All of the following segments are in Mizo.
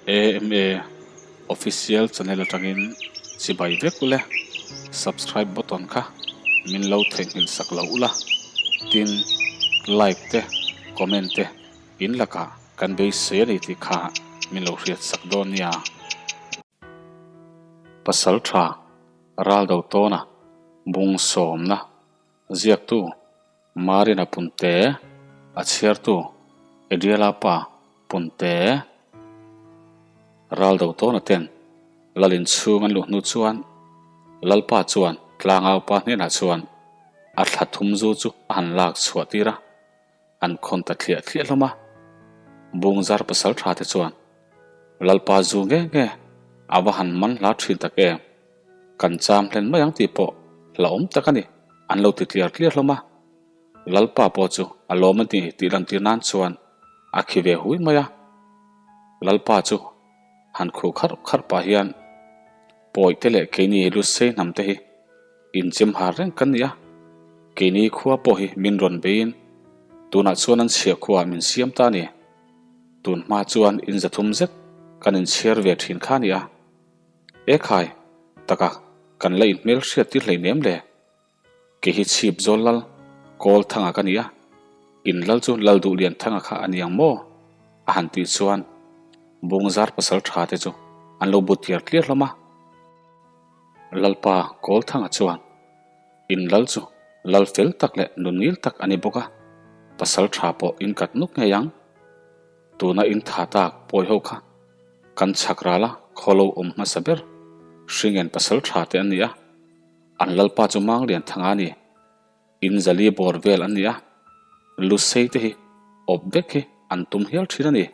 AMA Official channel atangin chibai vek ule, subscribe button kha min lo theihnghilh sak lo ula, tin like te comment te in lakah kan beisei a ni tih kha min lo hriat sak dawn nia. Pasal tha Raldo tawna bung sawmna ziaktu Marina Punte, a chhiartu Adriela pa Punte. Raldo tawna ten Lal inchhung an luh hnu chuan Lalpa chuan tlangau pa hnenah chuan a thla thum zu chu a han lak chhuah tir a. An khawn ta thliah thliah hlawm a, Bungzar pasal tha te chuan, Lalpa zu nge nge, a va han man hla thin tak em, kan cham hlen mai ang tih pawh hlauhawm tak a ni, an lo ti tliar tliar hlawm a. Lalpa pawh chu a lawm a ni tih lantir nan chuan a khi ve hui mai a. Lalpa chu han khuh kharh kharh pah hian, Pawihte leh keini Lusei hnam te hi Inchim har reng kan ni a, keini khua pawh hi min rawn beiin tunah chuan an chhiah khuaah min siam ta a ni. Tun hma chuan in zathum zet kan inchhiar ve thin kha a ni a. E khai, taka kan la inhmel hriat tir hleinem le. Kei hi chhip zawl lal kawl thanga ka ni a, in lal chu lal duh lian thanga kha a ni ang maw? A han tih chuan Bungzar pasal tha te chu an lo bu tliar tliar hlawm a. Lalpa Kawlthanga chuan in lal chu lal fel tak leh nun ngil tak a ni bawk a, pasal tha pawh in kat nuk ngei ang. Tuna in tha tak pawi ho kha kan chhak ral a, khaw lo awm hmasa ber hringen pasal tha te an ni a, an lalpa chu Manglianthanga a ni. In zali bawr vel an ni a, Lusei te hi awp vek hi an tum hial thin a ni.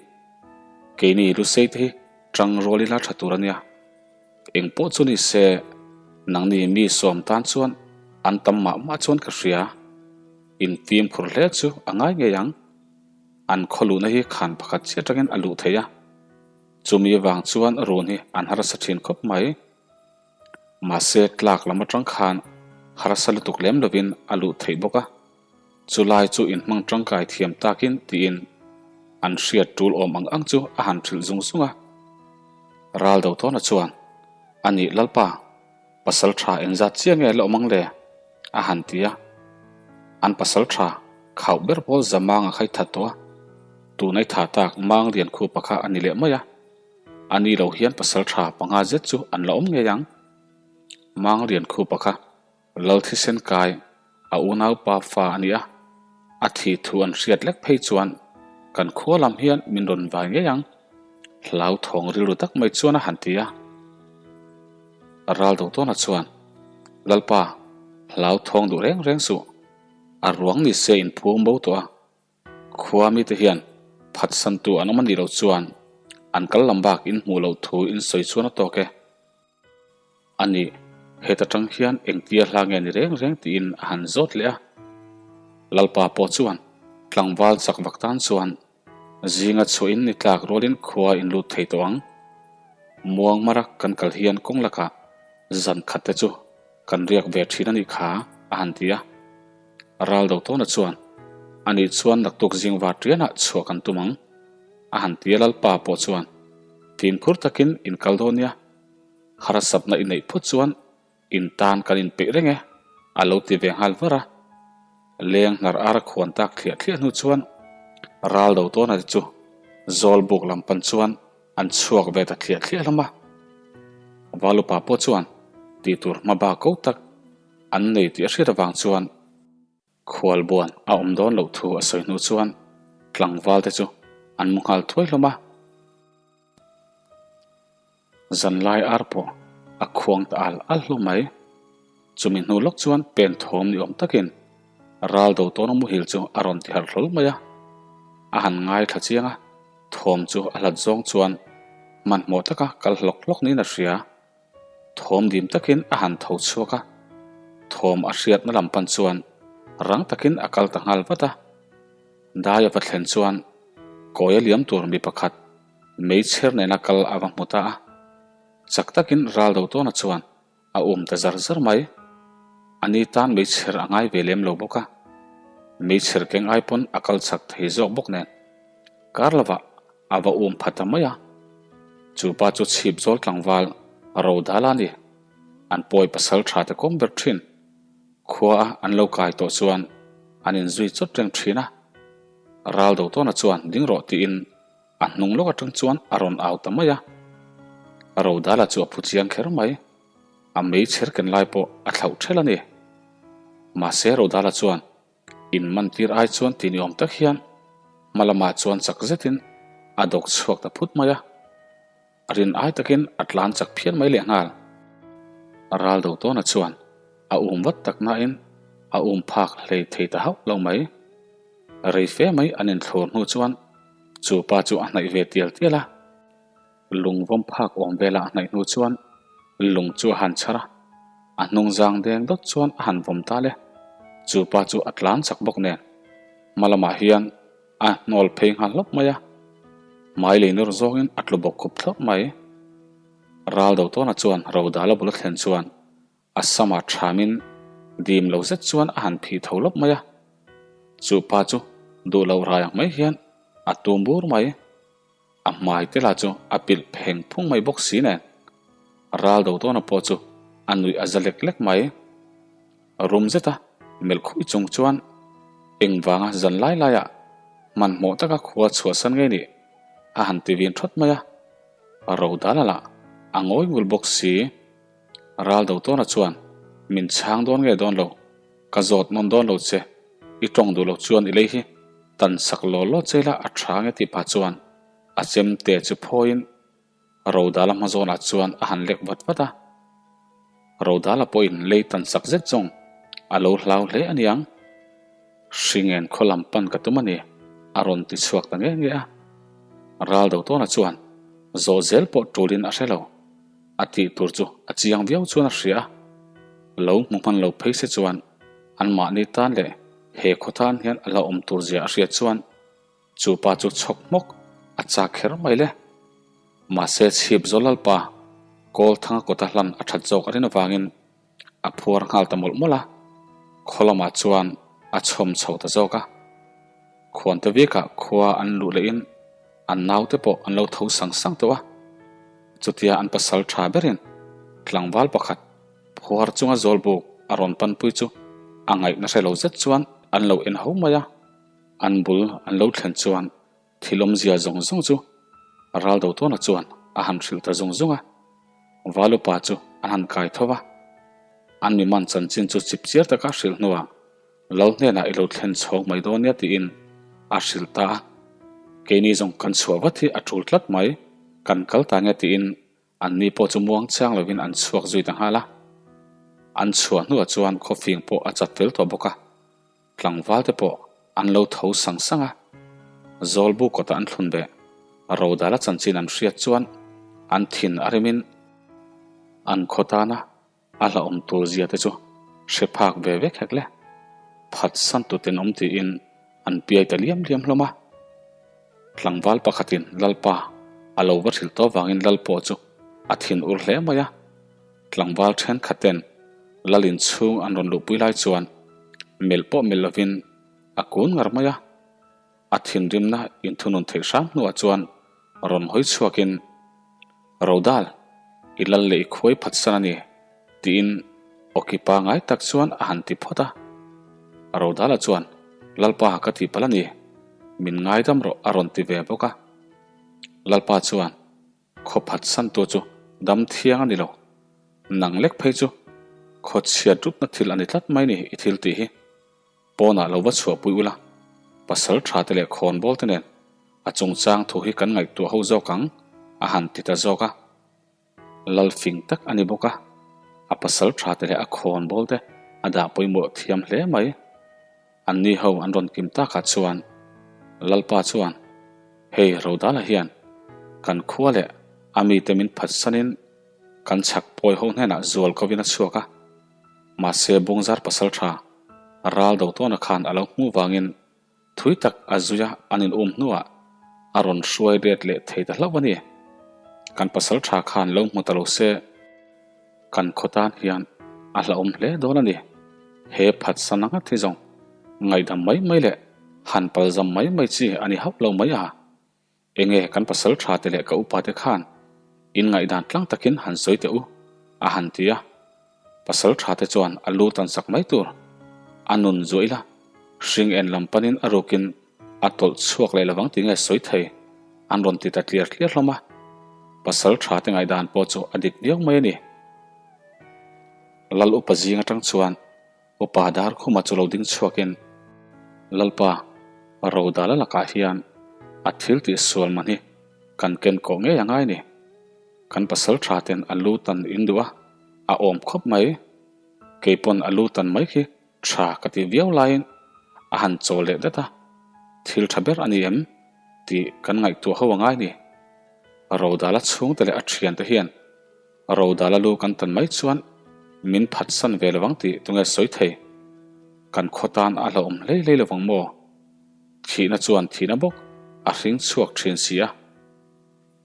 Keini Lusei te hi tang rual ila tha tur a nia. Eng pawh chu ni se, nangni mi sawm tan chuan an tam mah mah chuan ka hria. In fimkhur hle chu a ngai ngei ang. An khaw luhna hi khan pakhat chiah atangin a luh theih a, chumi vang chuan run hi an harsa thin khawp mai. Mahse tlak lam atang khan harsa lutuk lem lovin a luh theih bawk a, chulai chu inhmang tangkai thiam takin tiin an hriat tul awm ang ang chu a han hrilh zung zung a. Ral do tawna chuan, A nih Lalpa, pasal tha engzat chiah nge la awm ang le? a han ti a. An pasal tha khauh ber pawl Zamang a khai that tawh a, tunai tha tak Manglian khupa kha a ni leh mai a. A ni lo hian pasal tha panga zet chu an la awm ngei ang. Manglian khupa kha Lal thisen kai a unaupa fa a ni a, a thih thu an hriat lek phei chuan kan khua lam hian min rawn vai ngei ang. Hlauthawng rilru tak mai chuan a han ti a. Ral do tawna chuan, Lalpa, hlauthawng duh reng reng suh. A ruang ni se inphum bo tawh a. Khua mite hian phatsantu an awm a nih loh chuan an kal lam bak in hmuh loh thu in sawi chuan a tawk e. A nih, heta tang hian engtia hla nge ni reng reng tiin a han zawt leh a. Lalpa pawh chuan tlangval chak vak tan chuan zinga chhuah in ni tlak rualin khua in lut thei tawh ang. Muang mara kan kal hian kawng lakah zan khat te chu kan riak ve thin a nih kha a han ti a. Ral do tawna chuan, Ani chuan naktuk zing var tianah chhuah kan tum ang, a han ti a Lalpa pawh chuan, Fimkhur takin in kal dawn nia, harsatna i neih phut chuan in tan kan inpeih reng e, a lo ti ve nghal var a. Leng hnar ar a khuan tak thliah thliah hnu chuan ral do tawna te chu zawl buk lam pan chuan an chhuak ve ta thliah thliah hlawm a. Valupa pawh chuan tih tur hma ba ko tak An nei tih a hriat avang chuan khualbuan a awm dawn loh thu a sawi hnu chuan tlangval te chu an mu nghal thuai hlawm a. Zanlai ar pawh a khuang ta al al hlawm mai. Chumi hnu lawk chuan pen thawm ni awm takin ral do tawn a muhil chu a rawn ti harh hlawl mai a. A han ngaithla chiang a, thawm chu a hlat zawng chuan hmanhmawh taka kal hlawk hlawk niin a hria. Thawm dim takin a han tho chhuak a, thawm a hriatna lam pan chuan rang takin a kal ta nghal vat a. Dai a va thlen chuan kawi a liam tur mi pakhat meichher nena kal a va hmu ta a, chak takin ral do tawna chuan a um ta zar zar mai. Ani tan meichher a ngai ve lem lo bawk a, meichher keng ai pawn a kal chak thei zawk bawk nen kar lovah a va um pha ta mai a. Chu pa chu chhip zawl tlangval Rodala a ni. An pawi pasal tha te kawm ber thin. Khua a an lo kai tawh chuan an inzui chawt reng thin a. Ral do tawna chuan ding rawh tiin a hnung lawk atang chuan a rawn au ta mai a. Rodala chu a phu chiang kher mai. A meichher ken lai pawh a thlauh thelh a ni. Mahse Rodala chuan In man tir ai chuan ti ni awm tak hian hma lamah chuan chak zetin a dawk chhuak ta phut mai a. A rin ai takin a tlan chak phian mai lehnghal. Ral do tawna chuan a um vat tak nain a um phak hlei thei ta hauh lo mai. Rei fe mai an inthlur hnu chuan chu pa chu a hnaih ve tial tial a. Lung vawm phak awm vela a hnaih hnu chuan lung chu a han chhar a, a hnung zang deng dawt chuan a han vawm ta le. Chu pa chu a tlan chak bawk nen hma lamah hian a hnawl phei nghal hlawp mai a, hmai lei nawr zawngin a tlu bawk khup thlawp mai. Ral do tawna chuan Rodala bul a thlen chuan A samah thamin dim lo zet chuan a han phih tho lawp mai a, chu pa chu duh loh rai ang mai hian a tum bur mai. A hmai te lah chu a pilh pheng phung mai bawk si nen, ral do tawna pawh chu a nuih a za lek lek mai. Rum zeta melh khuih chung chuan engvanga zan lai laiah hmanhmawh taka khua chhuahsan ngei nih a han ti vin thawt mai a, ro dal a lah a ngawi ngul bawk si. Ral do tawna chuan, Min chhang dawn nge dawn lo, ka zawt nawn dawn lo che, i tawng duh lo chuan i lei hi tan sak law law che ila a tha nge tih pah chuan a chem te chu phawiin Rodala hma zawnah chuan a han lek vat vat a. Rodala pawhin lei tan sak zet zawng a lo hlau hle a niang. Hringen khaw lam pan ka tum a ni, a rawn ti chhuak ta nge nge a. Ral do tawna chuan zawh zel pawh tulin a hre lo. A tih tur chu a chiang viau chuan a hria a, lo hmu hman lo phei se chuan anmahni tan leh he khaw tan hian a la awm tur zia a hriat chuan chu pa chu chhawk hmawk a chak kher mai le. Mahse chhip zawl lalpa Kawlthanga kawta hlan a that zawk a rin avangin a phuar nghal ta mawlh mawlh a, khaw lamah chuan a chhawm chho ta zawk a. Khuante vikah khua an luh lehin an naute pawh an lo tho sang sang tawh a, chutia an pasal tha berin tlangval pakhat phuar chunga zawlbuk a rawn panpui chu a ngaihna hre lo zet chuan an lo en ho mai a, an bul an lo thlen chuan Thil awmzia zawng zawng chu ral do tawna chuan a han hrilh ta zung zung a, Valupa chu an han kai tho va. An mi man chanchin chu chip chiar taka hrilh hnuah Lal hnenah i lo thlen chhawk mai dawn nia tiin a hrilh ta a. Keini zawng kan chhuah vat hi a tul tlat mai, kan kal ta nge tiin Anni pawh chu muang chiang lovin an chhuak zui ta nghal a. An chhuah hnuah chuan khawfing pawh a chat fel tawh bawk a. Tlangval te pawh an lo tho sang sang a. Zawlbu kawta an thlun beh Rodala chanchin an hriat chuan an thin a rimin an khaw tana A hlauhawm tur zia te chu hre phak ve vek hek le. Phatsan tu tenawm tiin an piai ta liam liam hlawm a. Tlangval pakhatin Lalpa a lo va hrilh tawh vangin Lal pawh chu a thin ur hle mai a. Tlangval thenkhatten Lal inchhung an rawn luhpui lai chuan melh pawh melh lovin a kun ngar mai a. A thinrimna inthunun theih hram hnuah chuan rawn hawi chhuakin, Rodal, i lal leh i khuai phatsan a ni, tiin awki pangai tak chuan a han ti phawt a. Rodala chuan, Lalpa ka tihpalh a ni, min ngaidam rawh a rawn ti ve bawk a. Lalpa chuan, Khaw phatsantu chu dam thiang a ni lo, nang lek phei chu khaw chhiat rupna thil a ni tlat mai ni i thil tih hi. Pawnah lo va chhuahpui ula, pasal tha te leh khawnbawl te nen a chungchang thu hi kan ngaihtuah ho zawk ang, a han ti ta zawk a. Lal fing tak a ni bawk a, a pasal tha te leh a khawnbawl te a dah pawimawh thiam hle mai. Anni ho an rawn kim takah chuan Lalpa chuan, Hei Rodala hian kan khua leh a mite min phatsanin kan chhak pawi ho hnenah zual kovin a chhuak a, Mahse Bungzar pasal tha ral do tawna khan a lo hmuh vangin thui tak a zui a an in um hnuah a rawn hruai let leh thei ta hlauh a ni. Kan pasal tha khan lo hmu ta lo se kan khaw tan hian a hlauhawm hle dawn a ni. He phatsan anga thi zawng ngaihdam mai mai leh han palzam mai mai chi a ni hauh lo mai a. Enge kan pasal tha te leh ka upa te khan In ngaihdan tlang takin han sawi teh u, a han ti a. Pasal tha te chuan a lu tan sak mai tur. A nun zuah ila, hring en lam panin a rukin a tawlh chhuak leh lovang tih nge sawi thei, an rawn ti ta tliar tliar hlawm a. Pasal tha te ngaihdan pawh chu a dik viau mai a ni. Lal upa zing atang chuan Upa Darkhuma chu lo ding chhuakin, Lalpa, Rodala lakah hian a thil tih sual man hi kan ken kawh ngei a ngai ni. Kan pasal tha ten a lu tan in duh a, a awm khawp mai. Kei pawn a lu tan mai khi tha ka ti viau laiin a han chawl leh dat a, thil tha ber a ni em tih kan ngaihtuah ho a ngai ni. Rodala chhungte leh a thiante hian Rodala lu kan tan mai chuan min phatsan ve lovang tih tunge sawi thei? Kan khaw tan a hlauhawm hlei hlei lovang maw? Thihna chuan thihna bawk a hring chhuak thin si a.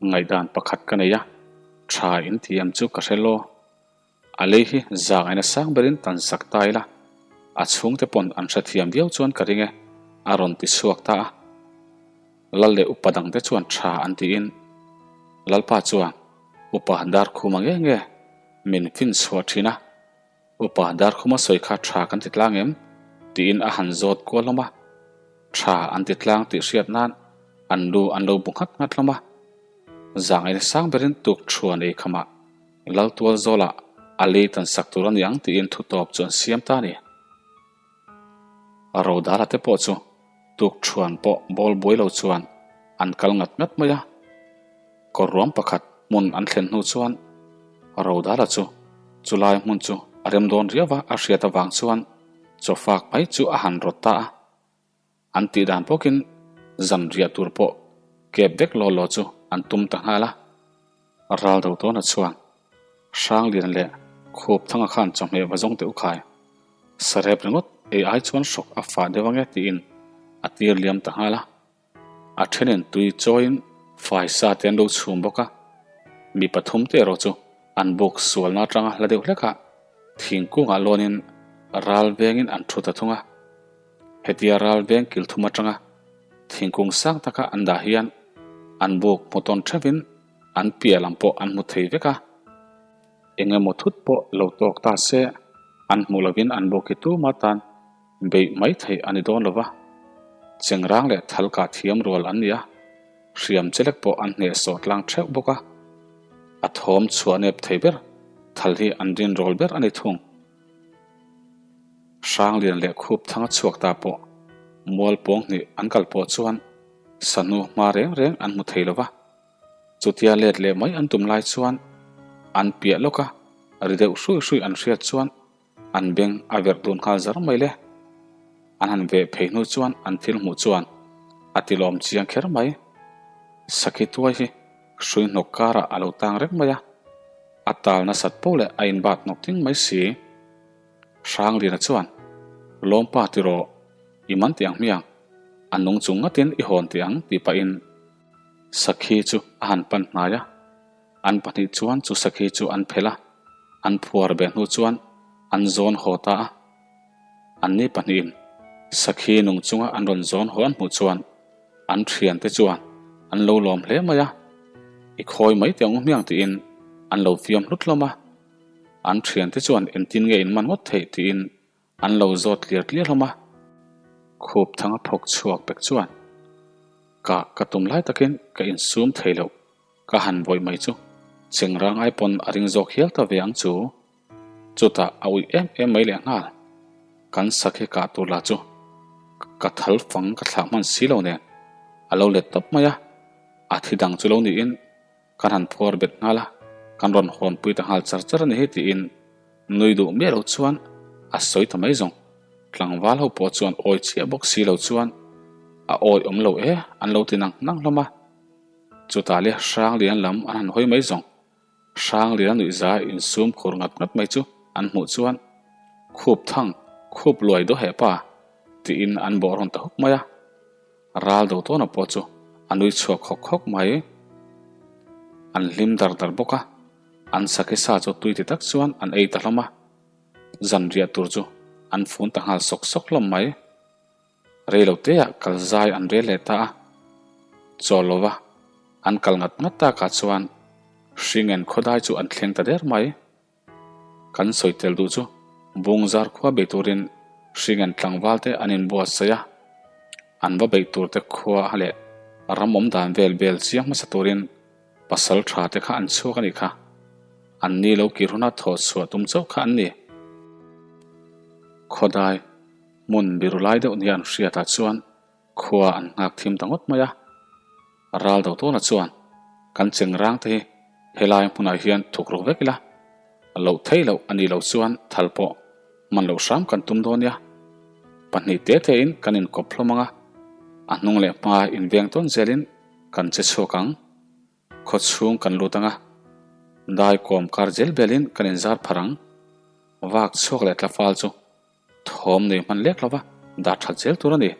Ngaihdan pakhat ka nei a, tha in ti em chu ka hre law. A lei hi zangaina sang berin tan sak ta ila, a chhungte pawn an hrethiam viau chuan ka ring e, a rawn ti chhuak ta a. Lal leh upa dangte chuan tha an tiin, Lalpa chuan upa Darkhuma nge nge min fin chhuah thin a, Upa Darkhuma sawi kha tha kan ti tlang em? tiin a han zawt kual hlawm a, tha an ti tlang tih hriat nan an lu an lo bu nghat nghat hlawm a. Zangaina sang berin tuk thuan ei khamah Laltual zawlah a lei tan sak tur a ni ang tiin thu tawp chu an siam ta a ni. Rodala te pawh chu tuk thuan pawh bawl buai lo chuan an kal ngat ngat mai a. Kawr ruam pakhat hmun an thlen hnu chuan Rodala chu chulai hmun chu a rem dawn riau a, a hriat avang chuan chawfak mai chu a han rawt ta a. An tih dan bawkin zan riah tur pawh kep vek law law chu an tum ta nghal a. Ral do tawna chuan Hranglian leh Khupthanga khan chawhmeh va zawng teh u khai. Sarep ringawt ei ai chuan hrawk a fah deuh ange tiin a tir liam ta nghal a. A thenin tui chawiin fai sa te an lo chhum bawk a, mi pathum te erawh chu an buk sualna atanga hla deuh hlek a, thingkungah lawnin ral vengin an thu ta thung a. Hetia ral veng kil thum atanga thingkung sang taka an dah hian an buk hmu tawn theuhin an piah lam pawh an hmu thei vek a. Eng emaw thut pawh lo tawk ta se an hmuh lovin an buk hi tuma tan beih mai theih a ni dawn lo va, chengrang leh thal kah thiam rual an ni a, hriam chelek pawh an hnehsawh tlang theuh bawk a, a thawm chhuah nep thei ber thal hi an rinrawl ber a ni thung. Hranglian leh khup thanga chhuak ta pawh mual pawng hnih an kal pawh chuan sahnu hma reng reng an hmu thei lo va, chutia let leh mai an tum lai chuan an piah lawk a, ri deuh hrui hrui an hriat chuan An beng a verh dun nghal zar mai le. An han veh phei hnu chuan an thil hmuh chuan a ti lawm chiang kher mai. Sakhi tuai hi hrui hnawk karah a lo tang reng mai a, a tal nasat poh leh a inbat hnawk ding mai si. Hrangliana chuan, Lawmpa tiraw, i man tih ang hmiang, a nung chung ngatin i hawn tih ang tih pahin Sakhi chu a han pan hnai a. An pahnih chuan chu sakhi chu an phelh a, an phuar beh hnu chuan an zawn haw ta a. Anni pahnihin sakhi nung chunga an rawn zawn haw an hmuh chuan an thiante chuan an lo lawm hle mai a, I khawi mai teh ang u hmiang tiin an lo fiam hlut hlawm a. An thiante chuan engtin nge in man ngawt theih tiin An lo zawt tliar tliar hlawm a, khup thanga phawk chhuak pek chuan ka ka tum lai takin ka insum thei loh ka han vawih mai chu chengrang ai pawn a ring zawk hial ta ve ang chu. Chutah a uih em em mai leh nghal. Kan sakhi kah tur lah chu ka thal fang ka thlah hman si lo nen a lo let tawp mai a, a thi dang chu lo niin Kan han phuar bet nghal a, kan rawn hawnpui ta nghal char char a ni hi tiin nui duh miah lo chuan a sawi ta mai zawng. Tlangval ho pawh chuan awi chiah bawk si lo chuan a awi awm lo e an lo ti nang nang hlawm a. Chutah le Hranglian lam an han hawi mai zawng. Hranglian nuihza insum khur ngat ngat mai chu an hmuh chuan Khup thang, khup luai daw heh pa tiin an bawh rawn ta huk mai a. Ral do tawna pawh chu a nui chhuak hawk hawk mai. An hlim dar dar bawk a, an sakhi sa chu tui ti tak chuan an ei ta hlawm a, zanriah tur chu an fun ta nghal sawk sawk hlawm mai. Rei lo teah kal zai an rel leh ta a, chawl lova an kal ngat ngat takah chuan. Hringen khawdai chu an thleng ta der mai. Kan sawi tel duh chu Bungzar khua bei turin Hringen tlangval te an inbuatsaih a, an va beih tur te khua leh ram awm dan vel bel chiang hmasa turin pasal tha te kha an chhuak a nih kha. An ni lo kir huna thawh chhuah tum chauh kha an ni. Khawdai hmun biru lai deuh nia an hriatah chuan Khua an nghak thim ta ngawt mai a, ral do tawna chuan kan cheng rang te hi helai hmunah hian thuk ruk vek ila, loh thei loh a nih loh chuan thal pawh hman loh hram kan tum dawn nia. Pahnih te tein kan inkawp hlawm ang a, a hnung leh hma inveng tawn zelin kan che chhuak ang. Khaw chhung kan lut ang a, dai kawm kar zel belin kan inzar pharh ang. Vak chhuak leh tlafal chu Thawm nei hman lek lova dah that zel tur a ni.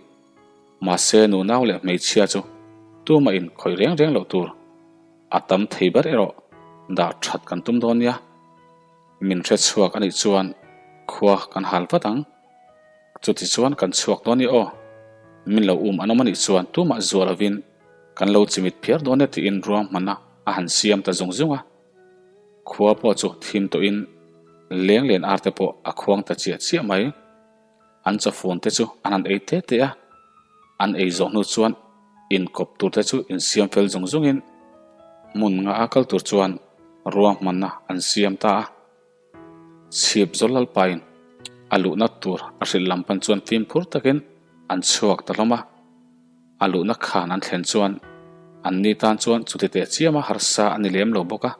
Mahse nunau leh hmeichhia chu tumah in khawih reng reng loh tur. A tam thei ber erawh dah that kan tum dawn nia. Min hre chhuak a nih chuan khua kan hal vat ang. Chuti chuan kan chhuak dawn i aw. Min lo um an awm a nih chuan tumah zuah lovin kan lo chimit phiar dawn e tiin ruahmanna a han siam ta zung zung a. Khua pawh chu thim tawhin leng len ar te pawh a khuang ta chiah chiah mai. An chawfun te chu an han ei te te a, an ei zawh hnu chuan inkawp tur te chu insiam fel zung zungin hmun nga a kal tur chuan ruahmanna an siam ta a. Chhip zawl lalpain a luhna tur a hrilh lam pan chuan fimkhur takin an chhuak ta hlawm a. A luhna khan an thlen chuan an ni tan chuan chuti teh chiama harsa a ni lem lo bawk a,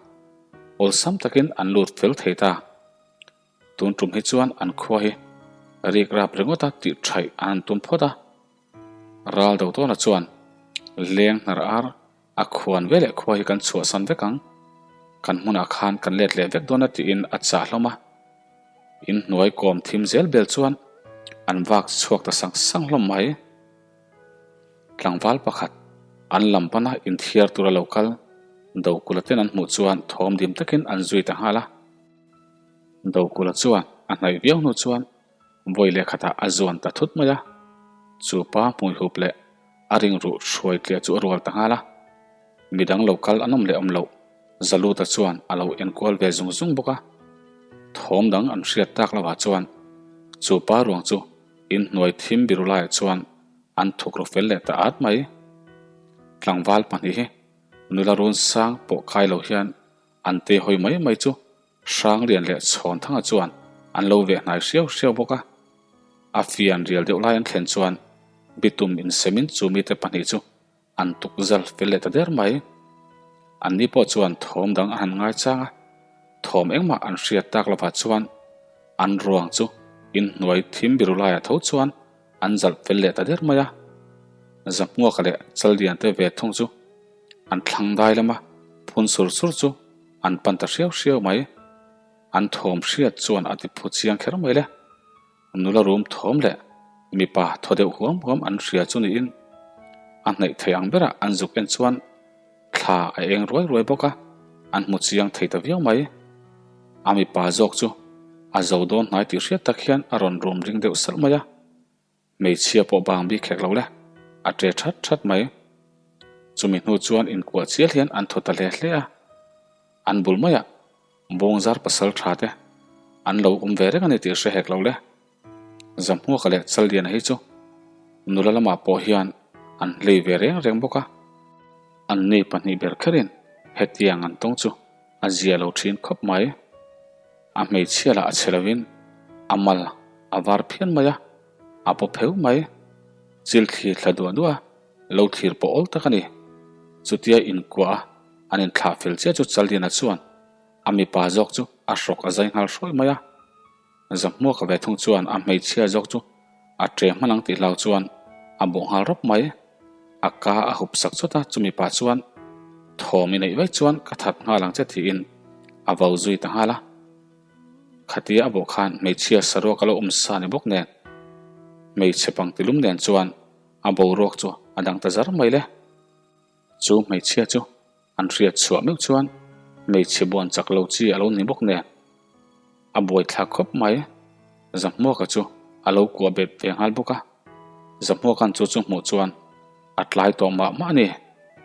awlsam takin an lut fel thei ta. Tun tum hi chuan an khua hi rik rap ringawta tih thaih an han tum phawt a. Ral do tawna chuan leng hnar ar A khuan ve leh khua hi kan chhuahsan vek ang, kan hmunah khan kan let leh vek dawn a tiin a chah hlawm a. In hnuai kawm thim zel bel chuan an vak chhuak ta sang sang hlawm mai. Tlangval pakhat an lam pana inthiar tura lo kal Dokula ten an hmuh chuan thawm dim takin an zui ta nghal a. Dokula chuan a hnaih viau hnu chuan Vawi leh khatah a zuan ta thut mai a, chu pa hmui hup leh a ring ruh hruai tliah chu a rual ta nghal a. Midang lo kal an awm leh awm loh Zaluta chuan a lo enkual ve zung zung bawk a. Thawm dang an hriat tak lovah chuan chu pa ruang chu inhnuai thim biru laiah chuan an thuk ru fel leh ta at mai. Tlangval pahnih hi nula run sang pawh kai lo hian an tei hawi mai mai chu Hranglian leh Chhawnthanga chuan an lo veh hnai hriau hriau bawk a. A fian rial deuh lai an thlen chuan bitum insemin chu mite pahnih chu an tuk zal fel leh ta der mai. Anni pawh chuan thawm dang a han ngaichang a, thawm engmah an hriat tak lovah chuan an ruang chu inhnuai thim biru laiah tho chuan an zalh fel leh ta der mai a. Zahmuaka leh Challian te ve thung chu an thlang dai lama phun sur sur chu An pan ta hriau hriau mai. An thawm hriat chuan a ti phu chiang kher mai le. Nula rum thawm leh mipa thaw deuh huam huam an hria chu niin a hnaih thei ang berah an zuk en chuan thla a eng ruai ruai bawk a, an hmu chiang thei ta viau mai. A mipa zawk chu a zo dawn hnai tih hriat tak hian a rawn rum ring deuh salh mai a. Hmeichhia pawh bang bik khek lo le, a ṭe ṭhat ṭhat mai. Chumi hnu chuan inkuah chial hian an thaw ta hle hle a. An bul maiah Bawngzar pasal ṭha te an lo awm ve reng a ni tih hre hek lo le. Zahmuaka leh Challiana hi chu nula lamah pawh hian an hlei ve reng reng bawk a. Anni pahnih ber kherin hetiang an tawng chu a zia lo ṭhin khawp mai. A hmeichhia lah a chhe lovin a mal a var phian mai a, a paw pheu mai. Chil thlir thla duah duah a, lo thlir pawh awl tak a ni. Chutia inkuah a an inthlah fel chiah chu Challiana chuan a mipa zawk chu a hrawk a zai nghal hrawih mai a. Zahmuaka ve thung chuan a hmeichhia zawk chu a ṭe hman ang tih hlau chuan a bawh nghal rawp mai. A ka a hup sak chawt a, chumi pah chuan thawm i neih vaih chuan ka that nghal ang che tiin a vo zui ta nghal a. Khatia a bawh khan hmeichhia saruak a lo awm sa ni bawk nen hmeichhe pangtilum nen chuan a boruak chu a dang ta zar mai le. Chu hmeichhia chu an hriat chhuah meuh chuan hmeichhe buan chak lo chi a lo ni bawk nen a buaithlak khawp mai. Zahmuaka chu a lo kuah bet ve nghal bawk a, Zahmuaka'n chu chu hmuh chuan a tlai tawh mah mah a ni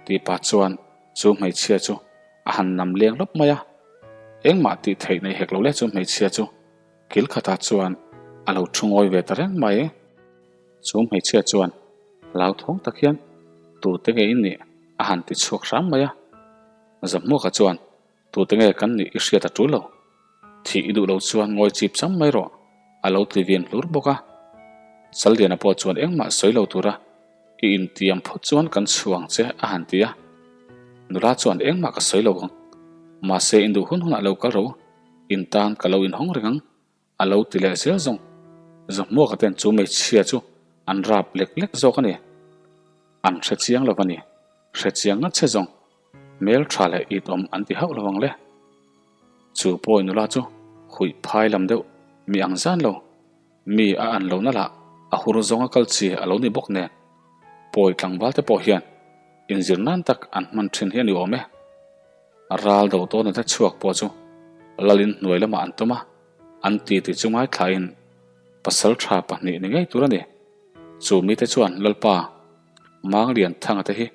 tih pah chuan chu hmeichhia chu. a han nam leng lawp mai a. Engmah tih theih nei hek lo le chu hmeichhia chu kil khatah chuan a lo thu ngawi ve ta reng mai. Chu hmeichhia chuan hlauthawng tak hian tute nge in nih a han ti chhuak hram mai a. Zahmuaka chuan tute nge kan nih i hriat a tul lo. Thih i duh lo chuan ngawi chip cham mai rawh a lo ti vin hlur bawk a. Challiana pawh chuan engmah sawi lo tura i intiam phawt chuan kan chhuang che a han ti a. Nula chuan engmah ka sawi lo ang. Mahse in duh hun hunah lo kal ro, in tan ka lo inhawng reng ang a lo ti leh zel zawng. Zahmuaka ten chu hmeichhia chu an rap lek lek zawk a ni. An hre chiang lo a ni. Hre chiang ngat che zawng. Hmel tha leh it awm an ti hauh lo ang le. Chu pawi nula chu huih phai lam deuh mi ang zan lo. Mi a an lohna lah a hur zawnga kal chi a lo ni bawk nen. Pawi tlangval te pawh hian inzir nan tak an hman thin hi a ni awm e. Ral do tawna te chhuak pawh chu lalin hnuai lamah an tum a, an titi chu ngaithlain pasal tha pahnih ni ngei tur a ni. Chu mite chuan Lalpa Manglianthanga te hi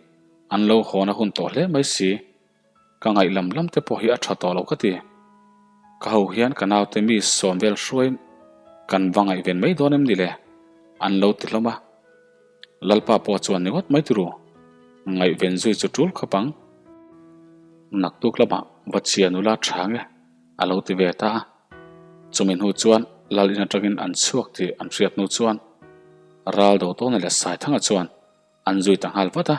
an lo hawn a hun tawh hle mai si. Ka ngaih lam lam te pawh hi a tha tawh lo ka ti. Ka ho hian ka naute mi sawm vel hruaiin kan va ngaihven mai dawn em ni le? An lo ti hlawm a. Lalpa pawh chuan ni ngawt mai turu. Ngaihven zui chu tul khawp ang. Naktuk lamah va chhia nula tha nge a lo ti ve ta a. Chumi hnu chuan Lal in atangin an chhuak tih an hriat hnu chuan Ral Dotawna leh Saithanga chuan An zui ta nghal vat a,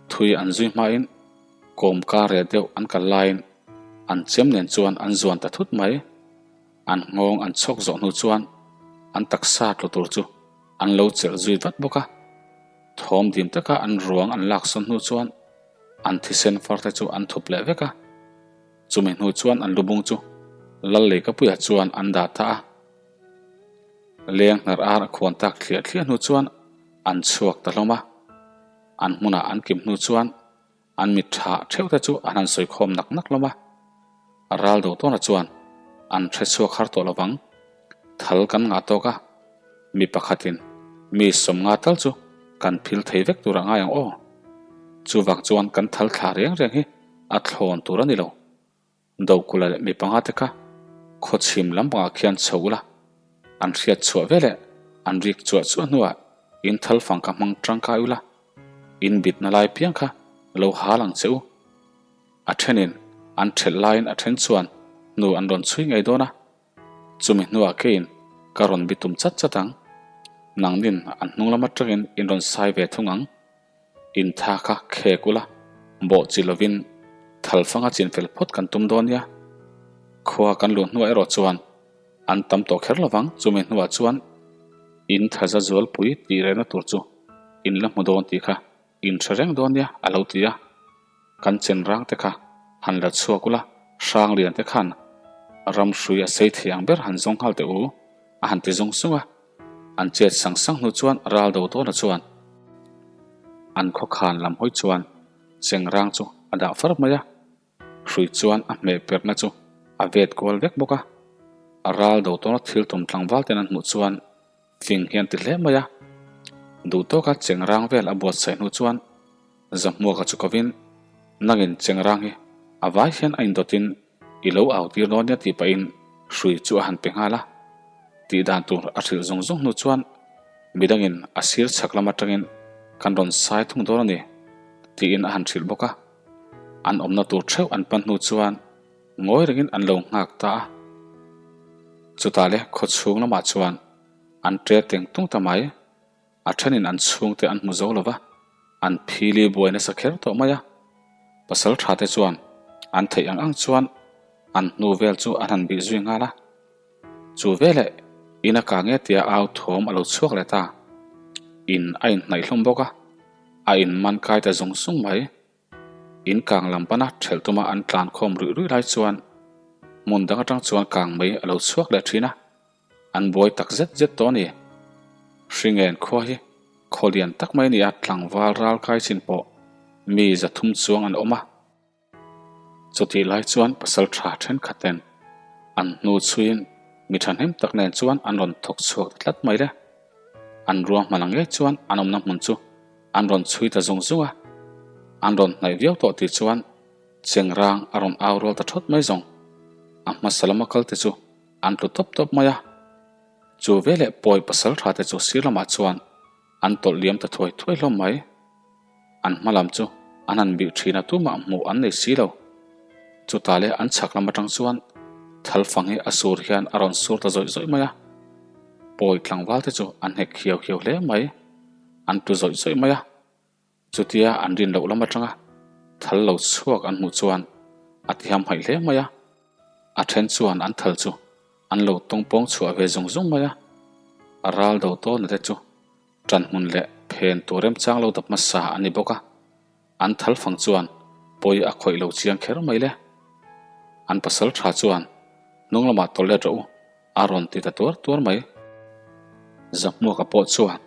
thui an zui hmain kawmka reh deuh an kal laiin an chem nen chuan an zuan ta thut mai. An nghawng an chhawk zawh hnu chuan an taksa tlu tur chu an lo chelh zui vat bawk a. Thawm dim taka an ruang an lak sawn hnu chuan an thisen far te chu an thup leh vek a. Chumi hnu chuan an lubung chu Lal Leikapuia chuan an dah ta a. Leng hnar ar a khuan tak thliah thliah hnu chuan an chhuak ta hlawm a. An hmunah an kim hnu chuan an mit tha theuh te chu an han sawi khawm nak nak hlawm a. Ral do tawna chuan an hre chhuak har tawh lovang. Thal kan ngah tawk a, mi pakhatin mi sawmnga tal chu kan phil thei vek tur a ngai ang aw. Chuvang chuan kan thal thla reng reng hi a thlawn tur a ni lo. Dohkula leh mi panga te kha khawchhim lampangah khian chho ula, an hriat chhuah veleh an rik chuah chuah hnuah in thal fang kha hmang tangkai ula, in bitna lai piang kha lo hal ang che u. A thenin an thelh laiin a then chuan hnu an rawn chhui ngei dawn a, chumi hnuah keiin ka rawn bi tum chat chat ang. Nangnin an hnung lam atangin in rawn sai ve thung ang. Intha kha khek ula, bawh chi lovin thalfanga chinfel phawt kan tum dawn nia. Khua kan luh hnuah erawh chuan an tam tawh kher lovang, chumi hnuah chuan in thaza zualpui tih rehna tur chu in la hmu dawn tih kha in hre reng dawn nia a lo ti a. Kan chen rang te kha han la chhuak ula, hrang lian te khan ram hrui a sei thei ang ber han zawng nghal teh u a han ti zung zung a. An chet sang sang hnu chuan ral do tawna chuan an khawkhan lam hawi chuan cheng rang chu a dah far mai a, hrui chuan a hmeh perhna chu a vet kual vek bawk a. Ral do tawna thil tum tlangval ten an hmuh chuan fing hian ti hle mai a. Duh tawka cheng rang vel a buatsaih hnu chuan Zahmuaka chu kovin nangin cheng rang hi a vai hian a indawtin I lo au tir dawn nia tih pahin hrui chu a han pe nghal a. Tih dan tur a hrilh zung zung hnu chuan midangin a sir chhak lam atangin kan rawn sai thung dawn a ni tiin a han hrilh bawk a. An awmna tur theuh an pan hnu chuan ngawi rengin an lo nghak ta a. Chutah le khawchhung lamah chuan an ṭe teng tung ta mai. A thenin an chhungte an hmu zo lo va, an phili buai nasa kher tawh mai a. Pasal tha te chuan an theih ang ang chuan an hnu vel chu an han bih zui nghal a. Chu veleh in a kang e tia au thawm a lo chhuak leh ta. In a inhnaih hlawm bawk a, a inman kai ta zung zung mai. In kang lam pana thelh tuma an tlan khawm ruih ruih lai chuan hmun dang atang chuan kang mai a lo chhuak leh thin a. An buai tak zet zet tawh a ni. Hringen khua hi khaw lian tak mai a ni a, tlangval ral kai chin pawh mi 300 chuang an awm a. Chutih lai chuan pasal tha thenkhat ten an hnu chhuiin mi thahnem tak nen chuan an rawn thawk chhuak ta tlat mai le. An ruahman ang ngei chuan an awmna hmun chu an rawn chhui ta zung zung a. An rawn hnaih viau tawh tih chuan. Chengrang a rawn au rual ta thawt mai zawng. A hmasa lama kal te chu an tlu tawp tawp mai a. Chu veleh pawi pasal tha te chu sir lamah chuan an tawlh liam ta thuai thuai hlawm mai. An hma lam chu an han bih thin a tumah hmuh an nei si lo. Chutah leh an chhak lam atang chuan thal fang hi a sur hian a rawn sur ta zawih zawih mai a. Pawi tlangval te chu an hnek hiau hiau hle mai. An tlu zawih zawih mai a. Chutia an rin loh lam atanga thal lo chhuak an hmuh chuan a tiham haih hle mai a. A then chuan an thal chu an lo tawngpawng chhuah ve zung zung mai a. A ral do tawna te chu ṭan hmun leh phen tur remchang lo dap hmasa a ni bawk a. An thal fang chuan pawi a khawih lo chiang kher mai le. An pasal tha chuan hnung lamah tawlh let rawh u a rawn ti ta tuar tuar mai. Zahmuaka pawh chuan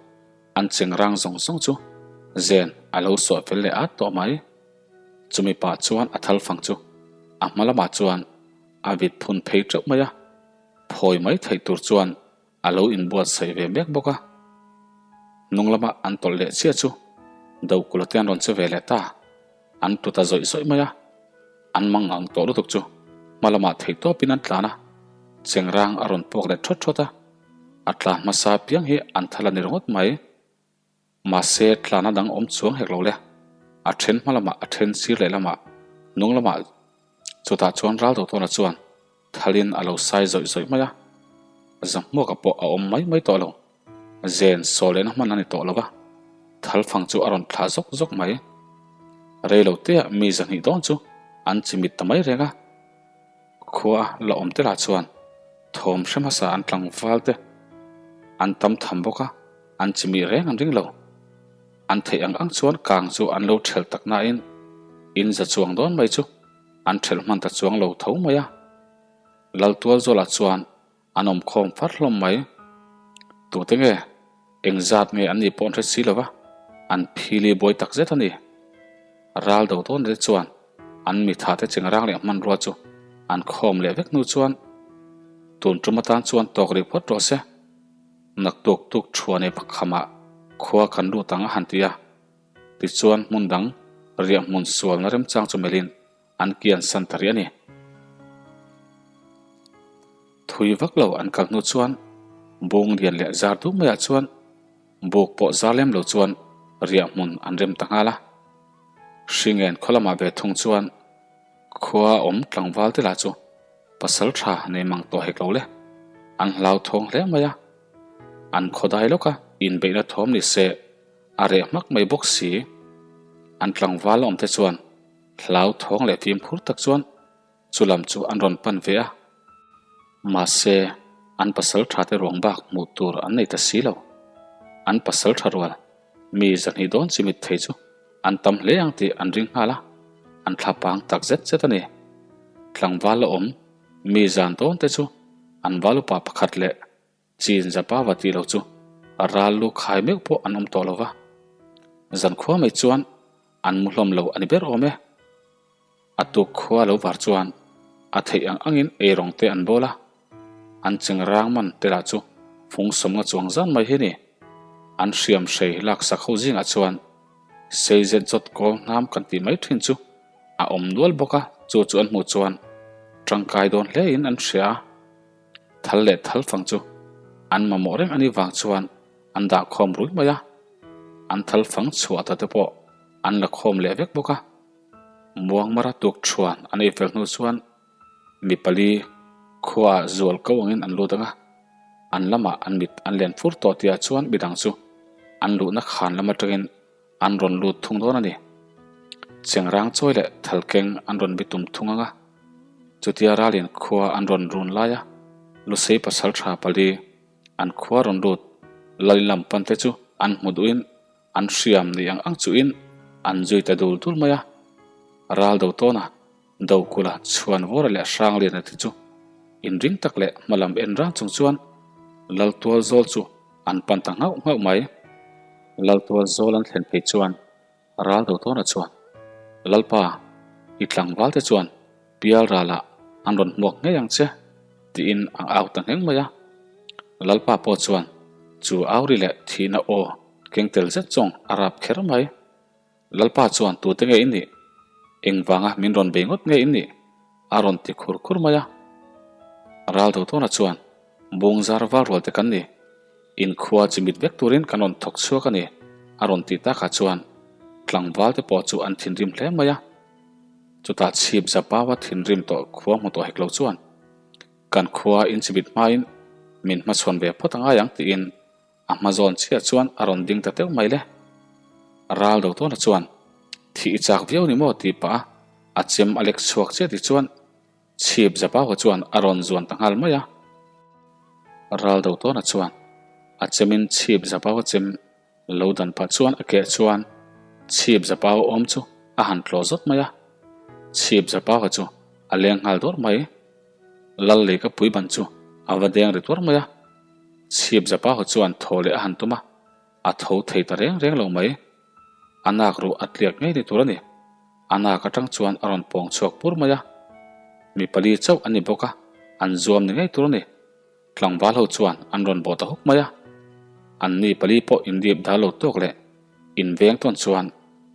An cheng rang zawng zawng chu zen a lo suah fel leh at tawh mai. Chumi pah chuan a thal fang chu a hma lamah chuan a vit phun phei teuh mai a, phawi mai theih tur chuan a lo inbuatsaih ve mek bawk a. Hnung lama an tawlh leh chiah chu Dokulh te an rawn che ve leh ta, an tlu ta zawih zawih mai a. An mang ang tawh lutuk chu hma lamah theih tawpin an tlan a, cheng rang a rawn puak leh thawt thawt a. A tlan hmasa piang hi an thal a ni ringawt mai. Mahse tlana dang awm chuang hek lo le. A then hma lamah, a then sir leh lamah, hnung lamah chutah chuan ral Dotawna chuan thalin a lo sai zawih zawih mai a. Zahmuaka pawh a awm mai mai tawh lo. Zen saw lehna hman a ni tawh lo va, thal fang chu a rawn thlah zawk zawk mai. Rei lo teah mi zahnih dawn chu an chimit ta mai reng a. Khua la awm te lah chuan thawm hre hmasa an tlangval te an tam tham bawk a, an chimih reng an ring lo. An theih ang ang chuan kang chu an lo thelh tak nain in za chuang dawn mai chu an thelh hman ta chuang lo tho mai a. Laltualzawlah chuan An awm khawm far hlawm mai. Tute nge? Eng zat nge an nih pawh an hre si lo va, an phili buai tak zet a ni. Ral do dawn te chuan an mitha te chengrang leh hmanrua chu an khawm leh vek hnu chuan tun tum atan chuan tawk rih phawt rawh se. Naktuk tuk thuan ei pakhamah khua kan lut ang a han ti a. Tichuan hmun dang riahhmun sualna remchang chu melhin An kian san ta rih a ni. Thui vak lo an kal hnu chuan bung lian leh zar duh maiah chuan buk pawh zar lem lo chuan riah hmun an rem ta nghal a. Hringen khaw lamah ve thung chuan khua awm tlangval te lah chu pasal tha nei mang tawh hek lo le, an hlauthawng hle mai a. An khaw dai lawk a, inbeihna thawm ni se a reh hmak mai bawk si. An tlangval awm te chuan Hlauthawng leh fimkhur tak chuan chu lam chu an rawn pan ve a. Mahse, an pasal tha te ruang bak hmuh tur an nei ta si lo. An pasal tha rual, mi zahnih dawn chi mit thei chu an tam hle ang tih an ring nghal a, an thlapang tak zet zet a ni. Tlangval la awm, mi zan dawn te chu an val upa pakhat leh Chin zapa va tih lo chu a ral lu khai meuh pawh an awm tawh lo va. Zankhua mai chuan an mu hlawm lo a ni ber awm e. A tuk khua lo var chuan a theih ang angin eirawng te an bawl a, an chengrang man te lah chu fung sawmnga chuang zan mai hi a ni. An hriam hrei laksak ho zingah chuan sei zet zawt kawl hnam kan tih mai thin chu a awm nual bawk a, chu chu an hmuh chuan tangkai dawn hlein an hria a. Thal leh thal fang chu an mamawh reng a nih vang chuan an dah khawm rui mai a, an thal fang chhuah ta te pawh an la khawm leh vek bawk a. Muangmara tuk thuan an ei fel hnu chuan mi pali khuaah zual ko angin an lut ang a, an lamah an mit an len fur tawh tihah chuan midang chu an luhna khan lam atangin an rawn lut thung dawn a ni. Chengrang chawi leh thalkeng an rawn bi tum thung ang a, chutia ralin khua an rawn run lai a, Lusei pasal tha pali an khua rawn lut Lalin lam pan te chu an hmu duhin an hriam nei ang ang chuhin an zui ta dul dul mai a. Ral do tawn a, Dokula Chhuanvawra leh Hrangliana te chu inring tak leh hmalam en rang chung chuan Laltual zawl chu an pan ta nghauh nghauh mai. Laltual zawl an thlen phei chuan ral do tawna chuan, Lalpa, i tlangval te chuan pial ralah an rawn hmuak ngei ang che, tiin a au ta ngheng mai a. Lalpa pawh chuan chu auri leh thihna aw keng tel zet zawng a rap kher mai. Lalpa chuan tute nge i nih? Engvanga min rawn bei ngawt nge in nih? A rawn ti khur khur mai a. Raldo tawna chuan, Bung zar val rual te kan ni. Inkhua chi mit vek turin kan rawn thawk chhuak a ni, a rawn ti takah chuan tlangval te pawh chu an thinrim hle mai a. Chutah chhip zapaua thinrim tawh khua hmu tawh hek lo chuan, Kan khua inchimit hmain min hmachhawn ve phawt angai ang tiin a hma zawn chiah chuan a rawn ding ta teuh mai le. Ral do tawna chuan, Thih i chak viau ni maw tih pah a, a chem a lek chhuak chiah tih chuan chhip zapaua chuan a rawn zuan ta nghal mai a. Ral do tawna chuan a chemin chhip zapaua chem Lo dan pah chuan a keh chuan chhip zapau awm chu a han tlawh zawt mai a, chhip zapau chu a leng nghal dawrh mai. Lal lei ka pui ban chu a va deng ri tuar mai a, chhip zapau chuan thaw leh a han tum a, a tho thei ta reng reng lo mai. A nak ruh a tliak ngei ni tur a ni. A nak atang chuan a rawn pawng chhuak pur mai a, mi pali chauh a ni bawk a, an zuam ni ngei tur a ni. Tlangval ho chuan an rawn bawh ta huk mai a, an ni pali pawh indip dal lo tawk leh inveng tawn chuan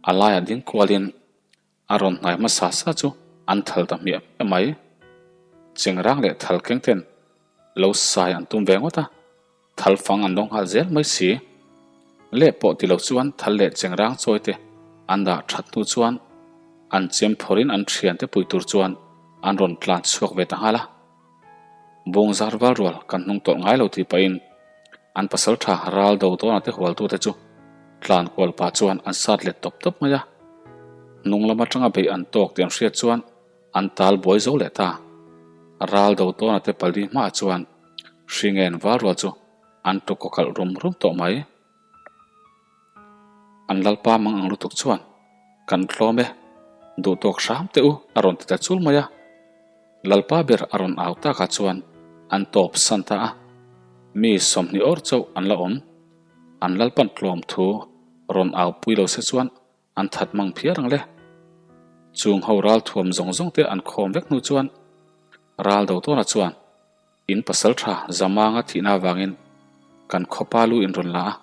a laiah ding kualin a rawn hnai hmasa sa chu an thal ta hmiah hmiah mai. Chengrang leh thal keng ten lo sai an tum ve ngawt a, thal fang an lo nghal zel mai si. Leh pawh ti lo chuan thal leh chengrang chawi te an dah that hnu chuan an chem phawrhin an thiante pui tur chuan an rawn tlan chhuak ve ta nghal a. Bawng zar val rual kan hnung tawlh ngai lo tih pahin an pasal tha ral do tawna te hualtute chu tlan kual pah chuan an sat let tawp tawp mai a. Hnung lam atanga beih an tawk tih an hriat chuan an tal buai zo leh ta. Ral do tawna te pali hmaah chuan hringen val rual chu an tuk kaw kalh rum rum tawh mai. An lalpa mang ang lutuk chuan kan tlawm e, duhtawk hram teh u a rawn ti ta chul mai a. Lalpa ber a rawn au takah chuan an tawp san ta a, mi 20 awr chauh an la awm. An lalpan tlawm thu rawn au pui lo se chuan an that mang phiar ang le. Chung ho ral thuam zawng zawng te an khawm vek hnu chuan ral do tawna chuan In pasal tha Zamanga thihna avangin kan khawpa lu in rawn la a,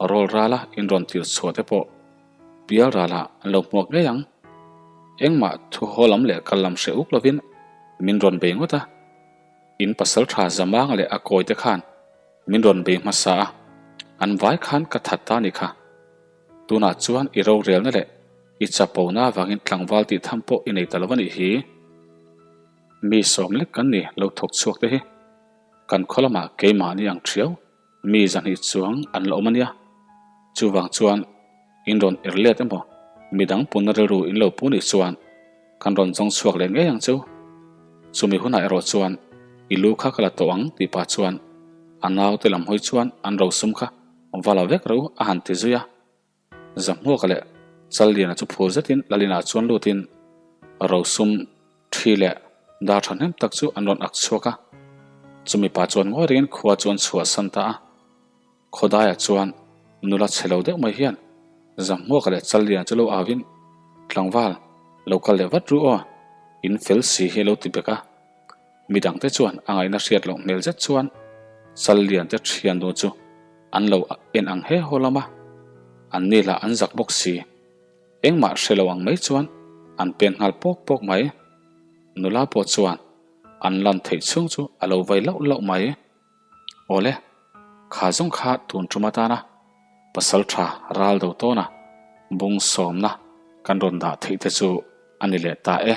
rawl rala in rawn tir chhuah te pawh pial ralah an lo hmuak ngei ang. Engmah thu haw lam leh kal lam hreh uk lovin min rawn bei ngawt a. In pasal tha Zamanga leh a kawi te khan min rawn bei hmasa a, an vai khan ka that ta ni kha. Tunah chuan i rorelna leh i chapona avangin tlangval tih tham pawh i nei ta lo a nih hi. Mi sawm lek kan ni lo thawk chhuak te hi kan khaw lamah keimahni ang thiau mi 200 chuang an la awm a nia. Chuvang chuan in rawn er let emaw midang punna rilru in lo pu nih chuan kan rawn zawng chhuak leh ngei ang chu. Chumi hunah erawh chuan i lu kha ka la tawh ang tih pah chuan a naute lam hawi chuan an rosum kha va la vek ro a han ti zui a. Zahmuaka leh Challiana chu phur zetin Lalina chuan lutin rosum thi leh dar thahnem tak chu an rawn ak chhuak a. Chumi pa chuan ngawi rengin khua chu an chhuahsan ta a. Khawdaia chuan nula chhe lo deuh mai hian Zahmuaka leh Challiana chu lo auin, Tlangval, lo kal leh vat ru aw, in fel si hi a lo ti bek a. Midangte chuan a ngaihna hriat loh hmel zet chuan Challiante thian dun chu an lo en ang he haw lam a, an ni lah an zak bawk si. Engmah hre lo ang mai chuan an pen nghal pawk pawk mai. Nula pawh chuan an lan theih chhung chu a lo vai lauh lauh mai. Awle, kha zawng kha tun tum atana pasal tha ral do tawna bung sawmna kan rawn dah theih te chu a ni leh ta e.